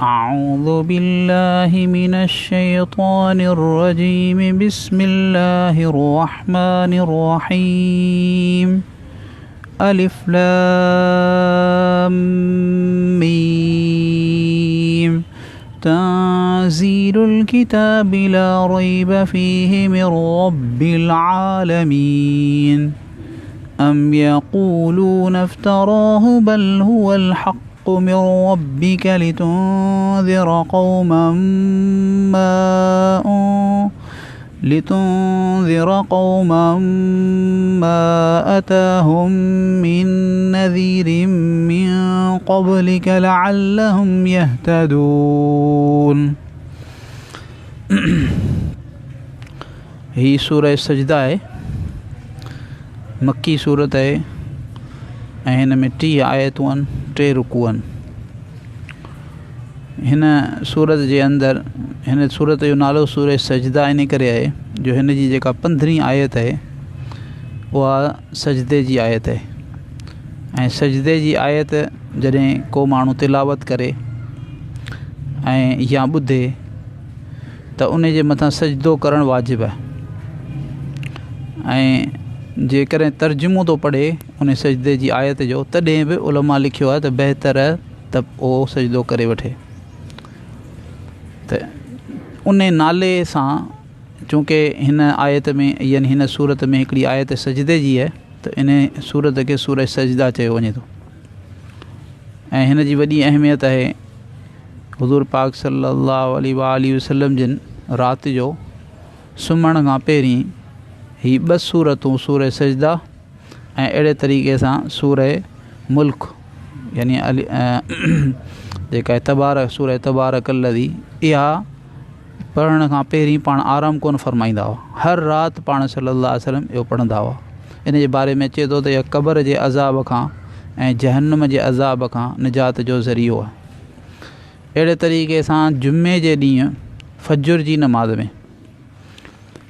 أعوذ بالله من الشيطان الرجيم. بسم الله الرحمن الرحيم. ألف لام ميم. تنزيل الكتاب لا ريب فيه من رب العالمين. أم يقولون افتراه بل هو الحق من ربك لتنذر قوما ما لتنذر قوما ما أتاهم من نذير من قبلك لعلهم يهتدون. هي سورة سجده آهي، مڪي سورت آهي ۽ هن ۾ 30 آيتون آهن، 3 رڪوع آهن. هن سورت جي اندر هن سورت جو نالو سورة سجده ان ڪري آهي جو هن جي جيڪا 15 آيت آهي اها سجدي جي آيت آهي ۽ سجدي جي آيت جڏهن ڪو ماڻهو تلاوت ڪري ۽ يا ٻڌي ته ان جي مٿان سجدو ڪرڻ واجب آهي ۽ جيڪڏهن ترجمو ٿو پڙهي ان سجدي جي آيت جو تڏهن به علماء لکيو آهي ته بهتر آهي ته اهو سجدو ڪري وٺي. ته ان نالي سان چونڪه هن آيت ۾ يعني هن سورت ۾ هڪڙي آيت سجدي جي آهي ته ان سورت کي سورة سجده چيو وڃي ٿو ۽ هن جي وڏي اهميت آهي. حضور پاڪ صلي الله عليه وآله وسلم جن رات جو سمهڻ کان پهرين هي ٻه سورتون سورة سجده ۽ اهڙي طريقي سان سورة ملڪ يعني جيڪا تبارڪ سورة تبارڪ الذي اها پڙهڻ کان پهرين پاڻ آرام ڪونه فرمائيندا هئا. هر رات پاڻ صلي الله عليه وسلم اهو پڙهندا هئا. ان جي باري ۾ اچي ٿو ته اها قبر جي عذاب کان ۽ جهنم جي عذاب کان نجات جو ذريعو آهي. اهڙي طريقي سان جمعي جي ڏينهن فجر جي نماز ۾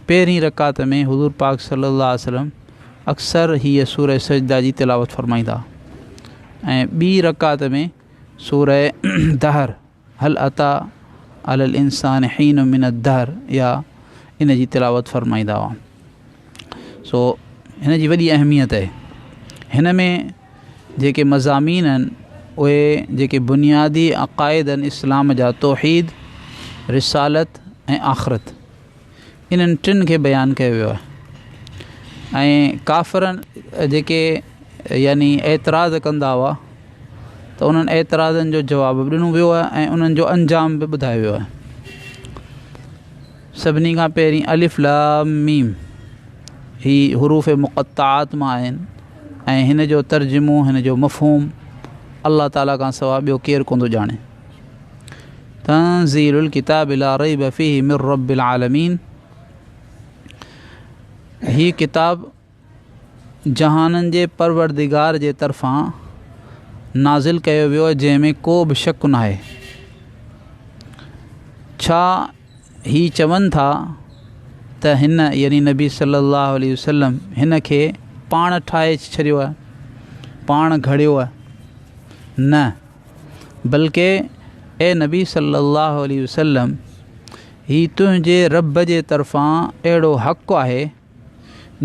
پهرين رڪعت ۾ حضور پاڪ صلي الله عليه وسلم اڪثر هيء سورة سجده جي تلاوت فرمائيندا ۽ ٻي رڪعت ۾ سورة دهر هل اتي علي الانسان حين من الدهر يا ان جي تلاوت فرمائيندا هئا. سو هن جي وڏي اهميت آهي. هن ۾ جيڪي مضامين آهن اهي جيڪي بنيادي عقائد آهن اسلام جا، توحيد، رسالت ۽ آخرت، انهن ٽن کي بيان ڪيو ويو آهي. ۽ ڪافرن جيڪي يعني اعتراض ڪندا هئا ته انهن اعتراضن جو جواب به ڏنو ويو آهي ۽ انهن جو انجام به ٻڌايو ويو آهي. سڀني کان پهرين الف لام ميم هي حروف مقطعات مان آهن ۽ هن جو ترجمو هن جو مفهوم الله تعاليٰ کان سواء ٻيو ڪير ڪونه ٿو ڄاڻي. تنزيل الڪتاب لا ريب فيه من رب العالمين، هي ڪتاب جهانن جي پروردگار جي طرفان نازل ڪيو ويو آهي جنهن ۾ ڪو به شڪ ناهي. ڇا هي چون ٿا ته هن يعني نبي صلي الله عليه وسلم هن کي پاڻ ٺاهي ڇڏيو آهي، پاڻ گهڙيو آهي؟ نه، بلڪه اي نبي صلي الله عليه وسلم هي تنهنجي رب جي طرفان اهڙو حق آهي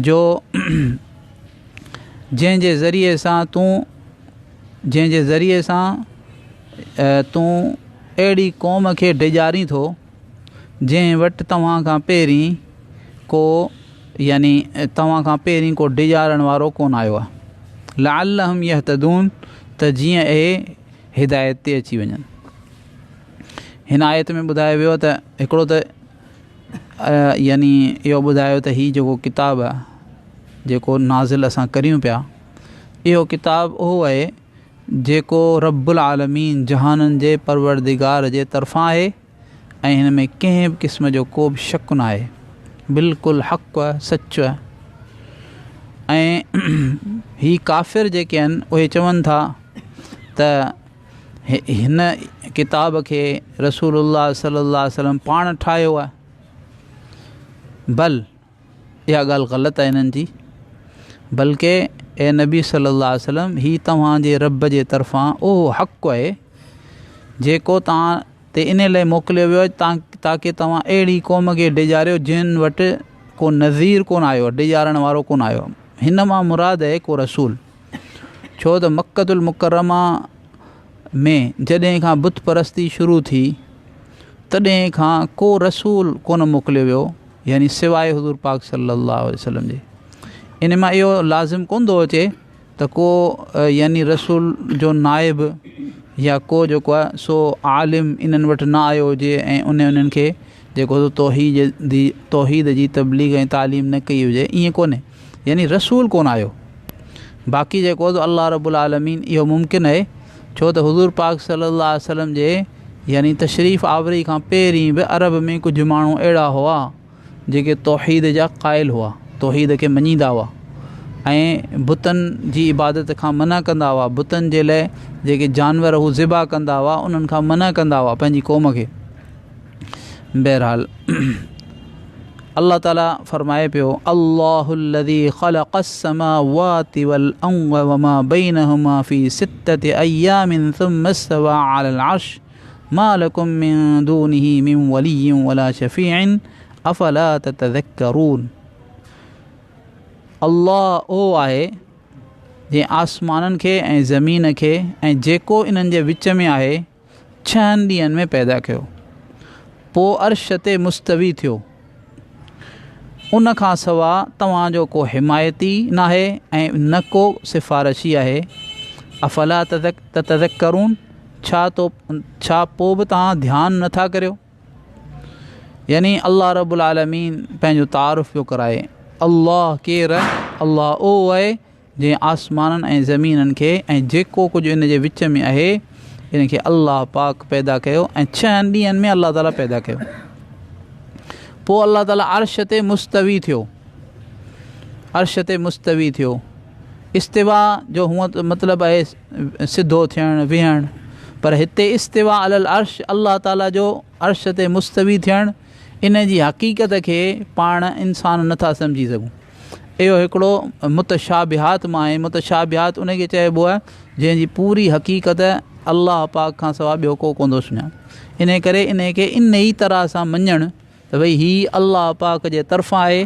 جو جنهن جي ذريعي سان تون جنهن جي ذريعي سان تون اهڙي قوم کي ڊيڄارين ٿو جنهن وٽ توهان کان پهرين ڪو يعني توهان کان پهرين ڪو ڊيڄارڻ وارو ڪونه آيو آهي. لعلهم يهتدون ته جيئن اهي هدايت تي اچي وڃن. هن آيت ۾ ٻڌايو ويو ته هڪڙو ته يعني اهو ٻڌايو ته هي جيڪو ڪتاب آهي جيڪو نازل اسان ڪريون پيا اهو ڪتاب اهو آهي جيڪو رب العالمين جهانن جي پروردگار جي طرفان آهي ۽ هن ۾ ڪنهن به قسم جو ڪو به شڪ نه آهي، بلڪل حق آهي، سچ آهي. ۽ هي ڪافر جيڪي آهن اهي چون ٿا ته هن ڪتاب کي رسول الله صلي الله عليه وسلم پاڻ ٺاهيو آهي، بل اها ڳالهه غلط آهي انهن جي، بلڪه اي نبي صلي الله عليه وسلم هي توهان جي رب جي طرفان اهو حق آهي جيڪو توهان تي انهي لاء موڪليو ويو آهي تاڪه توهان اهڙي قوم کي ڊيڄاريو جن وٽ ڪو نذير ڪونه آيو آهي، ڊيڄارڻ وارو ڪونه آيو آهي. هن مان مراد آهي ڪو رسول. ڇو ته مڪة المڪرمه ۾ جڏهن کان بت پرستي شروع ٿي تڏهن کان ڪو رسول ڪونه موڪليو ويو يعني سواء حضور پاڪ صلي الله عليه وسلم جي. ان مان اهو لازم ڪونه ٿو اچي ته ڪو يعني رسول جو نائب يا ڪو جيڪو آهي سو عالم انهن وٽ نه آيو هجي ۽ ان انهن کي جيڪو سو توحيد جي توحيد جي تبليغ ۽ تعليم نه ڪئي هجي ائين ڪونهي يعني رسول ڪونه آيو باقي جيڪو سو الله رب العالمين اهو ممڪن آهي ڇو ته حضور پاڪ صلي الله عليه وسلم جي يعني تشريف آوري کان پهرين به عرب ۾ ڪجهه ماڻهو اهڙا هئا جيڪي توحيد جا قائل هئا، توحيد کي مڃيندا هئا ۽ بتن جي عبادت کان منع ڪندا هئا، بتن جي لاء جيڪي جانور هو ذبح ڪندا هئا انهن کان منع ڪندا هئا پنهنجي قوم کي. بهرحال الله تعالي فرمائي پيو الله الذي خلق السماوات والارض وما بينهما في سته ايام ثم استوى على العرش ما لڪم من دونه من ولي ولا شفيع افلا تتذڪرون الله اهو آهي جنهن آسمانن کي ۽ زمين کي ۽ جيڪو انهن جي وچ ۾ آهي ڇهن ڏينهن ۾ پيدا ڪيو پوء عرش تي مستوي ٿيو ان کان سوا توهان جو ڪو حمايتي ناهي ۽ نه ڪو سفارشي آهي. افلا تتذڪرون ڇا تو ڇا پوء به توهان ڌيان نه ٿا ڪريو؟ يعني الله رب العالمين پنهنجو تعارف پيو ڪرائي. الله ڪير؟ الله اهو آهي جنهن آسمانن ۽ زمينن کي ۽ جيڪو ڪجهه ان جي وچ ۾ آهي ان کي الله پاڪ پيدا ڪيو ۽ ڇهن ڏينهن ۾ الله تعالي پيدا ڪيو پوء الله تعالي عرش تي مستوي ٿيو عرش تي مستوي ٿيو استوا جو هونء مطلب آهي سڌو ٿيڻ ويهڻ پر هتي استوا علی العرش الله تعالي جو عرش تي مستوي ٿيڻ ان جي حقيقت کي پاڻ انسان نٿا سمجهي سگهون اهو هڪڙو متشابهات مان آهي، متشابهات ان کي چئبو آهي جنهن جي پوري حقيقت الله پاڪ کان سواء ٻيو ڪو ڪونه ٿو سڃاڻي. انهي ڪري انهي کي انهي طرح سان مڃڻ ته ڀئي هي الله پاڪ جي طرفان آهي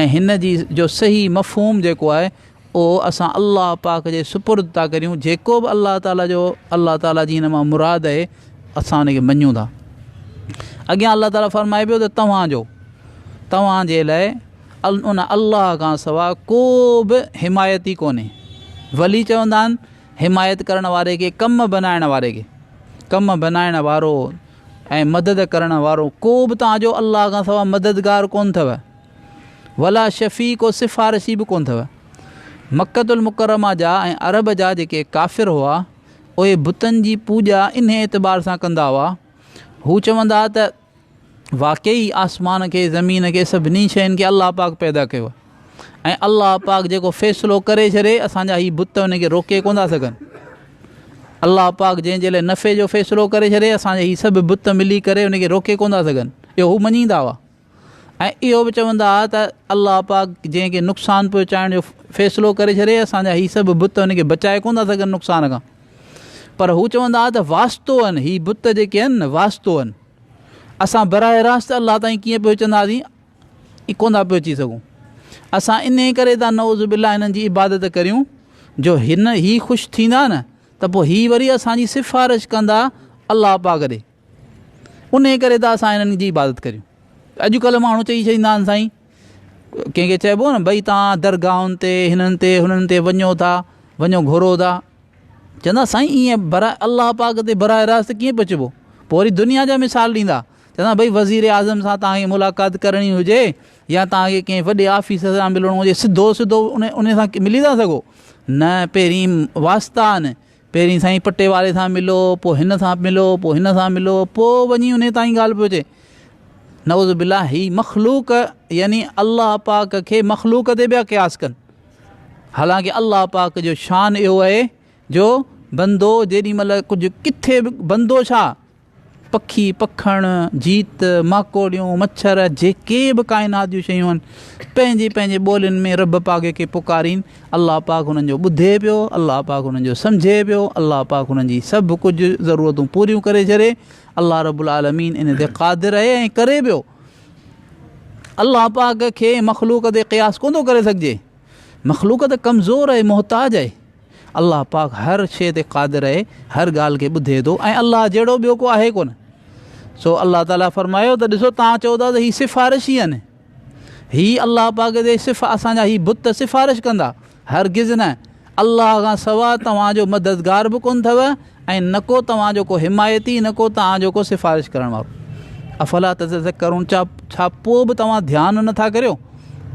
۽ هن جي جو صحيح مفهوم جيڪو آهي اهو اسان الله پاڪ جي سپرد ٿا ڪريون جيڪو به الله تعالي جو الله تعالي جي هن مان مراد آهي اسان ان کي مڃون ٿا. اڳيان الله تعالي فرمائي پيو ته توهان جو توهان جي لاء ان الله کان سواء ڪو به حمايتي ڪونهي. ولي چوندا آهن حمايت ڪرڻ واري کي، ڪم بنائڻ واري کي، ڪم بنائڻ وارو ۽ مدد ڪرڻ وارو ڪو به توهان جو الله کان سواء مددگار ڪونه اٿو. ولا شفيع ڪو سفارشي به ڪونه اٿو. مڪة المڪرمه جا ۽ عرب جا جيڪي ڪافر هئا اهي بتن جي پوڄا انهي اعتبار سان ڪندا هئا. هو چوندا هئا ته واقعي آسمان کي زمين کي سڀني شين کي الله پاڪ پيدا ڪيو آهي ۽ الله پاڪ جيڪو فيصلو ڪري ڇڏي اسان جا هي بت ان کي روڪي ڪونه ٿا سگهن الله پاڪ جنهن جي لاء نفعي جو فيصلو ڪري ڇڏي اسان جا هي سڀ بت ملي ڪري ان کي روڪي ڪونه ٿا سگهن اهو هو مڃيندا هئا ۽ اهو به چوندا هئا ته الله پاڪ جنهن کي نقصان پهچائڻ جو فيصلو ڪري ڇڏي اسان جا هي سڀ بت ان کي بچائي ڪونه ٿا سگهن نقصان کان پر هو چوندا هئا ته واسطو آهن هي بت جيڪي آهن واسطو آهن اسان براهه راست الله تائين ڪيئن پهچنداسين؟ ڪونه ٿا پهچي سگهون. اسان انهي ڪري ٿا نعوذ بالله هنن جي عبادت ڪريون جو هن هي خوش ٿيندا نه ته پوء هي وري اسان جي سفارش ڪندا الله پاڪ ڏي. انهي ڪري ٿا اسان هنن جي عبادت ڪريون. اڄڪلهه ماڻهو چئي ڇڏيندا آهن سائين ڪنهن کي چئبو نه ڀئي توهان درگاهن تي هنن تي هنن تي وڃو ٿا وڃو گهرو ٿا چوندا سائين ائين برا الله پاڪ تي براهه راست ڪيئن پهچبو؟ پوء وري دنيا جا مثال ڏيندا چوندا ڀئي وزير اعظم سان توهان کي ملاقات ڪرڻي هجي يا توهان کي ڪنهن وڏي آفيسر سان ملڻو هجي سڌو سڌو ان ان سان ملي ٿا سگهو نه پهرين واسطا آهن پهرين سائين پٽي واري سان ملو پوء هن سان ملو پوء هن سان ملو پوء وڃي ان تائين ڳالهه پهچي نعوذ بالله هي مخلوق يعني الله پاڪ کي مخلوق تي پيا قياس ڪن حالانڪه الله پاڪ جو شان اهو آهي جو بندو جيڏي مهل ڪجهه ڪٿي به بندو ڇا پکي، پکڻ، جيت، ماڪوڙيون، مڇر، جيڪي به ڪائنات جون شيون آهن، پنهنجي پنهنجي ٻولين ۾ رب پاڪ کي پڪارين، الله پاڪ انهن جو ٻڌي پيو، الله پاڪ انهن جو سمجهي پيو، الله پاڪ انهن جي سڀ ڪجهه ضرورتون پوريون ڪري ڇڏي، الله رب العالمين ان تي قادر آهي ۽ ڪري پيو. الله پاڪ کي مخلوق تي قياس ڪونه ٿو ڪري سگهجي. مخلوق ته ڪمزور آهي، محتاج آهي. الله پاڪ هر شيء تي قادر آهي، هر ڳالهه کي ٻڌي ٿو ۽ الله جهڙو ٻيو ڪو آهي ڪونه. سو الله تعاليٰ فرمايو ته ڏسو توهان چئو ٿا ته هي سفارشي آهن، هي الله پاڪ جي صف اسان جا هي بت سفارش ڪندا، هرگز نه، الله کان سوا توهان جو مددگار به ڪونه اٿو ۽ نه ڪو توهان جو ڪو حمايتي نه ڪو توهان جو ڪو سفارش ڪرڻ وارو. افلا تتذڪرون ڇا پوء به توهان ڌيان نه ٿا ڪريو؟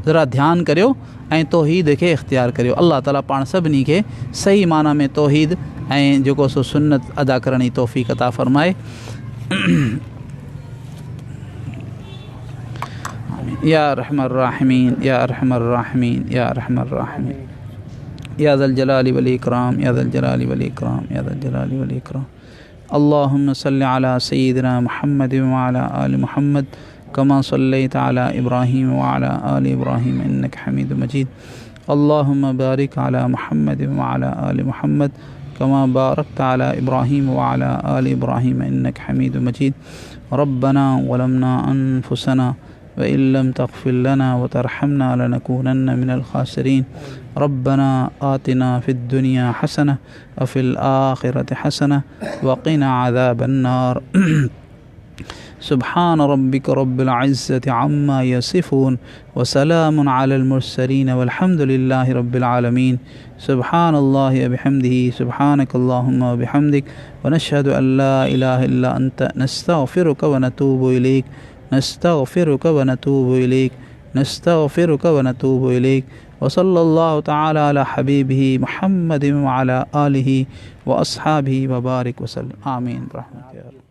ذرا ڌيان ڪريو ۽ توحيد کي اختيار ڪريو. الله تعالي پاڻ سڀني کي صحيح معنيٰ ۾ توحيد ۽ جيڪو سو سنت ادا ڪرڻ جي توفيق عطا فرمائي. يا ارحم الراحمين يا ارحم الراحمين يا ارحم الراحمين يا ذا الجلال والإكرام يا ذا الجلال والإكرام يا ذا الجلال والإكرام اللهم صل على سيدنا محمد وعلى آل محمد كما صليت على إبراهيم وعلى آل إبراهيم إنك حميد مجيد اللهم بارك على محمد وعلى آل محمد كما باركت على إبراهيم وعلى آل إبراهيم إنك حميد مجيد ربنا ظلمنا أنفسنا وإن لم تغفر لنا وترحمنا لنكونن من الخاسرين ربنا آتنا في الدنيا حسنة وفي الآخرة حسنة وقنا عذاب النار سبحان ربك رب العزة عما يصفون وسلام على المرسلين والحمد لله رب العالمين سبحان الله وبحمده سبحانك اللهم وبحمدك ونشهد أن لا إله إلا أنت نستغفرك ونتوب إليك نستغفرك ونتوب إليك نستغفرك ونتوب إليك وصلى الله تعالى على حبيبه محمد وعلى آله وأصحابه وبارك وسلم آمين برحمتك يا رب.